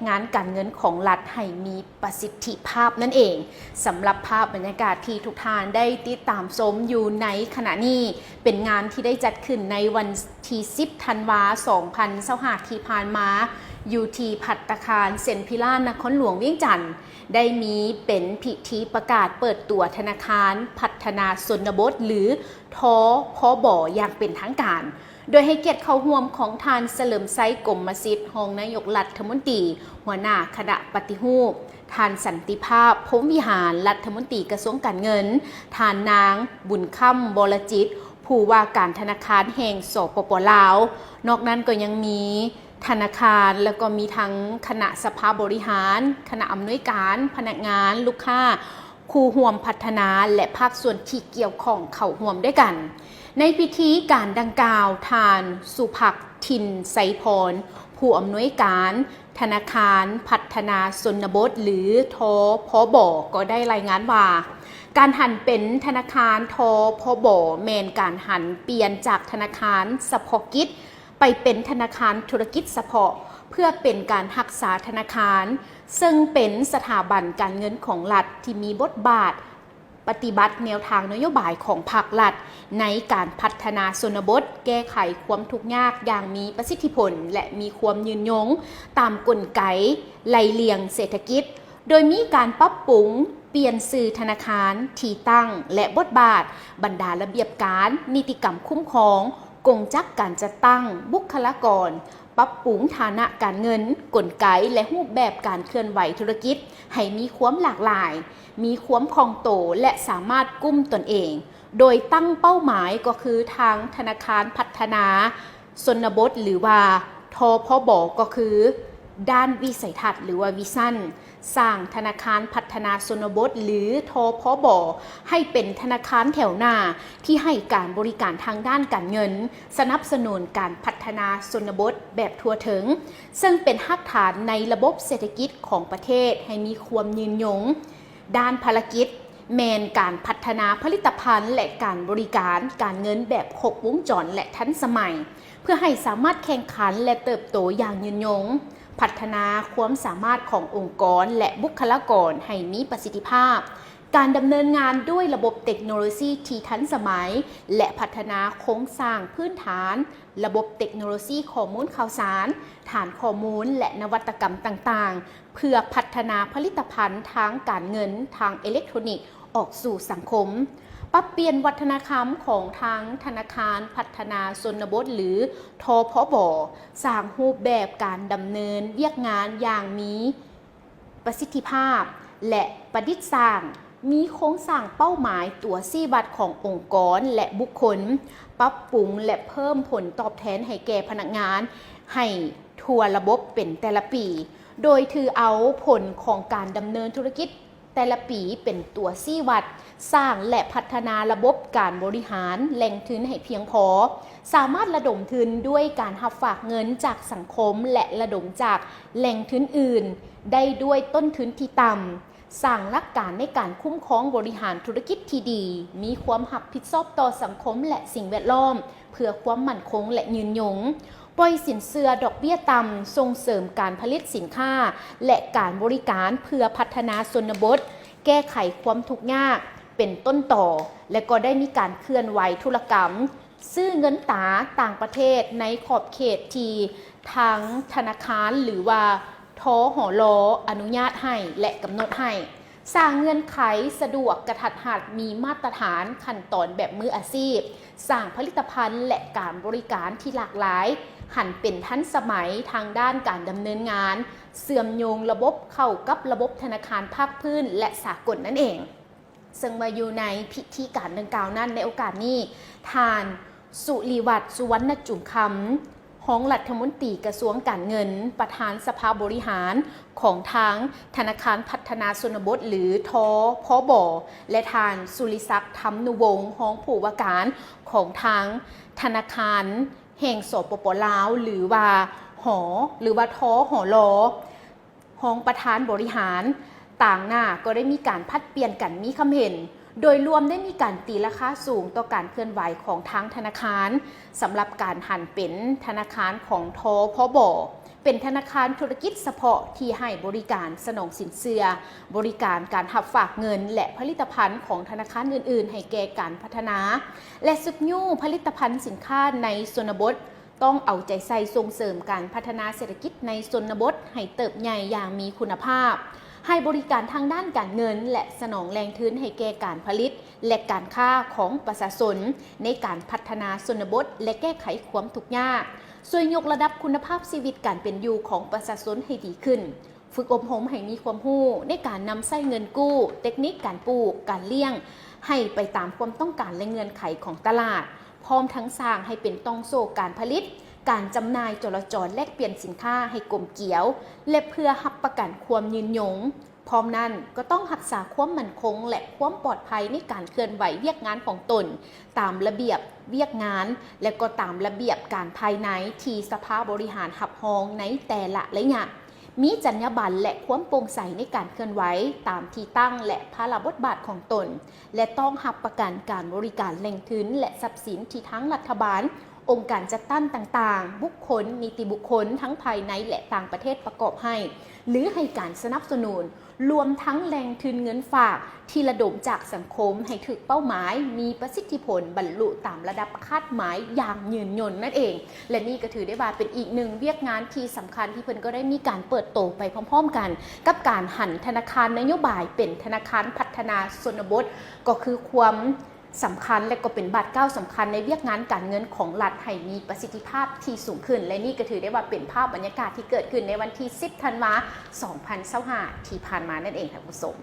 ງານການເງິນຂອງລັດໃຫ້ມີປະສິດທິພາບນັ້ນເອງ. ສຳລັບພາບບັນຍາກາດທີ່ທຸກທ່ານໄດ້ຕິດຕາມຊົມຢູ່ໃນຂະນະນີ້ ເປັນງານທີ່ໄດ້ຈັດຂຶ້ນໃນວັນທີສິບ ທັນວາ ສອງພັນຊາວຫ້າ ທີ່ຜ່ານມາ ຢູ່ທີ່ພັດຕາຄານເຊັນພິລາ ນະຄອນຫຼວງວຽງຈັນ ໄດ້ມີເປັນພິທີປະກາດເປີດຕົວທະນາຄານພັດທະນາຊົນນະບົດ ຫຼື ທພບ ຢ່າງເປັນທາງການ. ໂດຍໃຫ້ກຽດເຂົ້າຮ່ວມຂອງທ່ານ ສະເຫຼີມໄຊ ກົມມະສິດ ຮອງນາຍົກລັດຖະມົນຕີ ຫົວໜ້າຄະນະປະຕິຮູບ, ທ່ານ ສັນຕິພາບ ພົມວິຫານ ລັດຖະມົນຕີກະຊວງການເງິນ, ທ່ານນາງ ບຸນຄຳ ວໍລະຈິດ ຜູ້ວ່າການທະນາຄານແຫ່ງ ສປປ ລາວ. ນອກນັ້ນກໍຍັງມີທະນາຄານ ແລ້ວກໍມີທັງຄະນະສະພາບໍລິຫານ, ຄະນະອຳນວຍການ, ພະນັກງານ, ລູກຄ້າ, ຄູ່ຮ່ວມພັດທະນາ ແລະ ພາກສ່ວນທີ່ກ່ຽວຂ້ອງເຂົ້າຮ່ວມດ້ວຍກັນ. ໃນພິທີການດັ່ງກ່າວ, ທ່ານ ສຸພັກ ຖິ່ນໄຊພອນ ຜູ້ອຳນວຍການທະນາຄານພັດທະນາຊົນນະບົດ ຫຼື ທພບ ກໍໄດ້ລາຍງານວ່າ ການຫັນເປັນທະນາຄານ ທພບ ແມ່ນການຫັນປ່ຽນຈາກທະນາຄານສະເພາະກິດ ໄປເປັນທະນາຄານທຸລະກິດສະເພາະ ເພື່ອເປັນການຮັກສາທະນາຄານ ເຊິ່ງເປັນສະຖາບັນການເງິນຂອງລັດທີ່ມີບົດບາດປະຕິບັດແນວທາງນະໂຍບາຍຂອງພັກລັດ ໃນການພັດທະນາຊົນນະບົດ, ແກ້ໄຂຄວາມທຸກຍາກຢ່າງມີປະສິດທິຜົນ ແລະ ມີຄວາມຍືນຍົງຕາມກົນໄກໄລ່ລຽງເສດຖະກິດ, ໂດຍມີການປັບປຸງ, ປ່ຽນຊື່ທະນາຄານ, ທີ່ຕັ້ງ ແລະ ບົດບາດ, ບັນດາລະບຽບການ, ນິຕິກຳຄຸ້ມຄອງ, ກົງຈັກການຈັດຕັ້ງ, ບຸກຄະລາກອນ, ປັບປຸງຖານະການເງິນ, ກົນໄກ ແລະ ຮູບແບບການເຄື່ອນໄຫວທຸລະກິດໃຫ້ມີຄວາມຫຼາກຫຼາຍ, ມີຄວາມຄ່ອງໂຕ ແລະ ສາມາດກຸ້ມຕົນເອງ, ໂດຍຕັ້ງເປົ້າໝາຍກໍຄືທາງທະນາຄານພັດທະນາຊົນນະບົດ ຫຼືວ່າ ທພບ ກໍຄື ດ້ານວິໄສທັດ ຫຼືວ່າ ວິຊັນ ສ້າງທະນາຄານພັດທະນາຊົນນະບົດ ຫຼື ທພບ ໃຫ້ເປັນທະນາຄານແຖວໜ້າທີ່ໃຫ້ການບໍລິການທາງດ້ານການເງິນ, ສະໜັບສະໜູນການພັດທະນາຊົນນະບົດແບບທົ່ວເຖິງ, ເຊິ່ງເປັນຮາກຖານໃນລະບົບເສດຖະກິດຂອງປະເທດໃຫ້ມີຄວາມຍືນຍົງ. ດ້ານພາລະກິດແມ່ນການພັດທະນາຜະລິດຕະພັນ ແລະ ການບໍລິການການເງິນແບບຄົບວົງຈອນ ແລະ ທັນສະໄໝ ເພື່ອໃຫ້ສາມາດແຂ່ງຂັນ ແລະ ເຕີບໂຕຢ່າງຍືນຍົງ, ພັດທະນາຄວາມສາມາດຂອງອົງກອນ ແລະ ບຸກຄະລາກອນໃຫ້ມີປະສິດທິພາບ, ການດຳເນີນງານດ້ວຍລະບົບເຕັກໂນໂລຊີທີ່ທັນສະໄໝ ແລະ ພັດທະນາໂຄງສ້າງພື້ນຖານລະບົບເຕັກໂນໂລຊີຂໍ້ມູນຂ່າວສານ, ຖານຂໍ້ມູນ ແລະ ນະວັດຕະກຳຕ່າງໆ ເພື່ອພັດທະນາຜະລິດຕະພັນທາງການເງິນທາງເອເລັກໂທຣນິກອອກສູ່ສັງຄົມ, ປັບປ່ຽນວັດທະນະທຳຂອງທາງທະນາຄານພັດທະນາຊົນນະບົດ ຫຼື ທພບ, ສ້າງຮູບແບບການດຳເນີນວຽກງານຢ່າງມີປະສິດທິພາບ ແລະ ປະດິດສ້າງ, ມີໂຄງສ້າງເປົ້າໝາຍຕົວຊີ້ວັດຂອງອົງກອນ ແລະ ບຸກຄົນ, ປັບປຸງ ແລະ ເພີ່ມຜົນຕອບແທນໃຫ້ແກ່ພະນັກງານໃຫ້ທົ່ວລະບົບເປັນແຕ່ລະປີ. ໂດຍຖືເອົາຜົນຂອງການດຳເນີນທຸລະກິດແຕ່ລະປີເປັນຕົວຊີ້ວັດ, ສ້າງ ແລະ ພັດທະນາລະບົບການບໍລິຫານແຫຼ່ງທຶນໃຫ້ພຽງພໍ, ສາມາດລະດົມທຶນດ້ວຍການຮັບຝາກເງິນຈາກສັງຄົມ ແລະ ລະດົມຈາກແຫຼ່ງທຶນອື່ນໄດ້ດ້ວຍຕົ້ນທຶນທີ່ຕ່ຳ, ສ້າງຫຼັກການໃນການຄຸ້ມຄອງບໍລິຫານທຸລະກິດທີ່ດີ, ມີຄວາມຮັບຜິດຊອບຕໍ່ສັງຄົມ ແລະ ສິ່ງແວດລ້ອມ ເພື່ອຄວາມໝັ້ນຄົງ ແລະ ຍືນຍົງ, ປ່ອຍສິນເຊື່ອດອກເບ້ຍຕ່ຳ, ສົ່ງເສີມການຜະລິດສິນຄ້າ ແລະ ການບໍລິການເພື່ອພັດທະນາຊົນນະບົດ, ແກ້ໄຂຄວາມທຸກຍາກເປັນຕົ້ນຕໍ ແລະ ກໍໄດ້ມີການເຄື່ອນໄຫວທຸລະກຳ ຊື້ເງິນຕາຕ່າງປະເທດໃນຂອບເຂດທີ່ທາງທະນາຄານ ຫຼືວ່າ ທຫລ ອະນຸຍາດໃຫ້ ແລະ ກຳນົດໃຫ້. ສ້າງເງື່ອນໄຂສະດວກ, ກະທັດຮັດ, ມີມາດຕະຖານ, ຂັ້ນຕອນແບບມືອາຊີບ, ສ້າງຜະລິດຕະພັນ ແລະ ການບໍລິການທີ່ຫຼາກຫຼາຍ, ຫັນເປັນທັນສະໄໝທາງດ້ານການດຳເນີນງານ, ເຊື່ອມໂຍງລະບົບເຂົ້າກັບລະບົບທະນາຄານພາກພື້ນ ແລະ ສາກົນນັ້ນເອງ. ເຊິ່ງວ່າຢູ່ໃນພິທີການດັ່ງກ່າວນັ້ນ, ໃນໂອກາດນີ້ ທ່ານ ສຸລິວັດ ສຸວັນນະຈຸມຄຳ ຮອງລັດຖະມົນຕີກະຊວງການເງິນ, ປະທານສະພາບໍລິຫານຂອງທາງທະນາຄານພັດທະນາຊົນນະບົດ ຫຼື ທພບ ແລະ ທ່ານ ສຸລິສັກ ທຳນຸວົງ ຮອງຜູ້ວ່າການຂອງທາງທະນາຄານແຫ່ງ ສປປ ລາວ ຫຼືວ່າ ຫ ຫຼືວ່າ ທຫລ ຮອງປະທານບໍລິຫານ, ຕາງໜ້າກໍໄດ້ມີການຜັດປ່ຽນກັນມີຄຳເຫັນ. ໂດຍລວມໄດ້ມີການຕີລາຄາສູງຕໍ່ການເຄື່ອນໄຫວຂອງທາງທະນາຄານ ສຳລັບການຫັນເປັນທະນາຄານຂອງ ທພບ ເປັນທະນາຄານທຸລະກິດສະເພາະທີ່ໃຫ້ບໍລິການສະໜອງສິນເຊື່ອ, ບໍລິການການຮັບຝາກເງິນ ແລະ ຜະລິດຕະພັນຂອງທະນາຄານອື່ນໆ ໃຫ້ແກ່ການພັດທະນາ ແລະ ຊຸກຍູ້ຜະລິດຕະພັນສິນຄ້າໃນຊົນນະບົດ. ຕ້ອງເອົາໃຈໃສ່ສົ່ງເສີມການພັດທະນາເສດຖະກິດໃນຊົນນະບົດໃຫ້ເຕີບໃຫຍ່ຢ່າງມີຄຸນນະພາບ, ໃຫ້ບໍລິການທາງດ້ານການເງິນ ແລະ ສະໜອງແຫຼ່ງທຶນໃຫ້ແກ່ການຜະລິດ ແລະ ການຄ້າຂອງປະຊາຊົນ ໃນການພັດທະນາຊົນນະບົດ ແລະ ແກ້ໄຂຄວາມທຸກຍາກ, ຊ່ວຍຍົກລະດັບຄຸນນະພາບຊີວິດການເປັນຢູ່ຂອງປະຊາຊົນໃຫ້ດີຂຶ້ນ, ຝຶກອົບຮົມໃຫ້ມີຄວາມຮູ້ໃນການນຳໃຊ້ເງິນກູ້, ເຕັກນິກການປູກ, ການລ້ຽງ ໃຫ້ໄປຕາມຄວາມຕ້ອງການ ແລະ ເງື່ອນໄຂຂອງຕະຫຼາດ, ພ້ອມທັງສ້າງໃຫ້ເປັນຕ່ອງໂສ້ການຜະລິດ, ການຈຳໜ່າຍ, ຈໍລະຈອນແລກປ່ຽນສິນຄ້າໃຫ້ກົມກຽວ ແລະ ເພື່ອຮັບປະກັນຄວາມຍືນຍົງ. ພ້ອມນັ້ນກໍຕ້ອງຮັກສາຄວາມໝັ້ນຄົງ ແລະ ຄວາມປອດໄພໃນການເຄື່ອນໄຫວວຽກງານຂອງຕົນ ຕາມລະບຽບວຽກງານ ແລະ ກໍຕາມລະບຽບການພາຍໃນທີ່ສະພາບໍລິຫານຮັບຮອງໃນແຕ່ລະໄລຍະ, ມີຈັນຍາບັນ ແລະ ຄວາມໂປ່ງໃສໃນການເຄື່ອນໄຫວຕາມທີ່ຕັ້ງ ແລະ ພາລະບົດບາດຂອງຕົນ, ແລະ ຕ້ອງຮັບປະກັນການບໍລິການແຫຼ່ງທຶນ ແລະ ຊັບສິນທີ່ທາງລັດຖະບານ, ອົງການຈັດຕັ້ງຕ່າງໆ, ບຸກຄົນ, ນິຕິບຸກຄົນ ທັງພາຍໃນ ແລະ ຕ່າງປະເທດປະກອບໃຫ້ ຫຼື ໃຫ້ການສະໜັບສະໜູນ, ລວມທັງແຫຼ່ງທຶນເງິນຝາກທີ່ລະດົມຈາກສັງຄົມໃຫ້ຖືກເປົ້າໝາຍ, ມີປະສິດທິຜົນ, ບັນລຸຕາມລະດັບຄາດໝາຍຢ່າງຍືນຍົງນັ້ນເອງ. ແລະ ນີ້ກໍຖືໄດ້ວ່າເປັນອີກໜຶ່ງວຽກງານທີ່ສຳຄັນທີ່ເພິ່ນກໍໄດ້ມີການເປີດໂຕໄປພ້ອມໆກັນ ກັບການຫັນທະນາຄານນະໂຍບາຍເປັນທະນາຄານພັດທະນາຊົນນະບົດ, ກໍຄືຄວາມ ສຳຄັນ ແລະ ກໍເປັນບາດກ້າວສຳຄັນໃນວຽກງານການເງິນຂອງລັດໃຫ້ມີປະສິດທິພາບທີ່ສູງຂຶ້ນ ແລະ ນີ້ກໍຖືໄດ້ວ່າເປັນພາບບັນຍາກາດທີ່ເກີດຂຶ້ນໃນວັນທີສິບ ທັນວາ ສອງພັນຊາວຫ້າ ທີ່ຜ່ານມານັ້ນເອງ ທ່ານຜູ້ຊົມ.